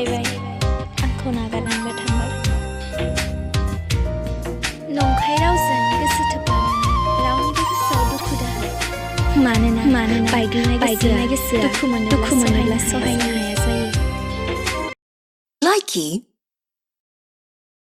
सोलायबाय आंखौ नागारनानैबो थांबाय नंखाय रावजों गोसो थोफ्लानानै रावनिबो गोसोआव दुखु दाहा मानोना बायग्लिनाय गोसोआ दुखु मोनोब्ला सहायनो हाया जायो Likey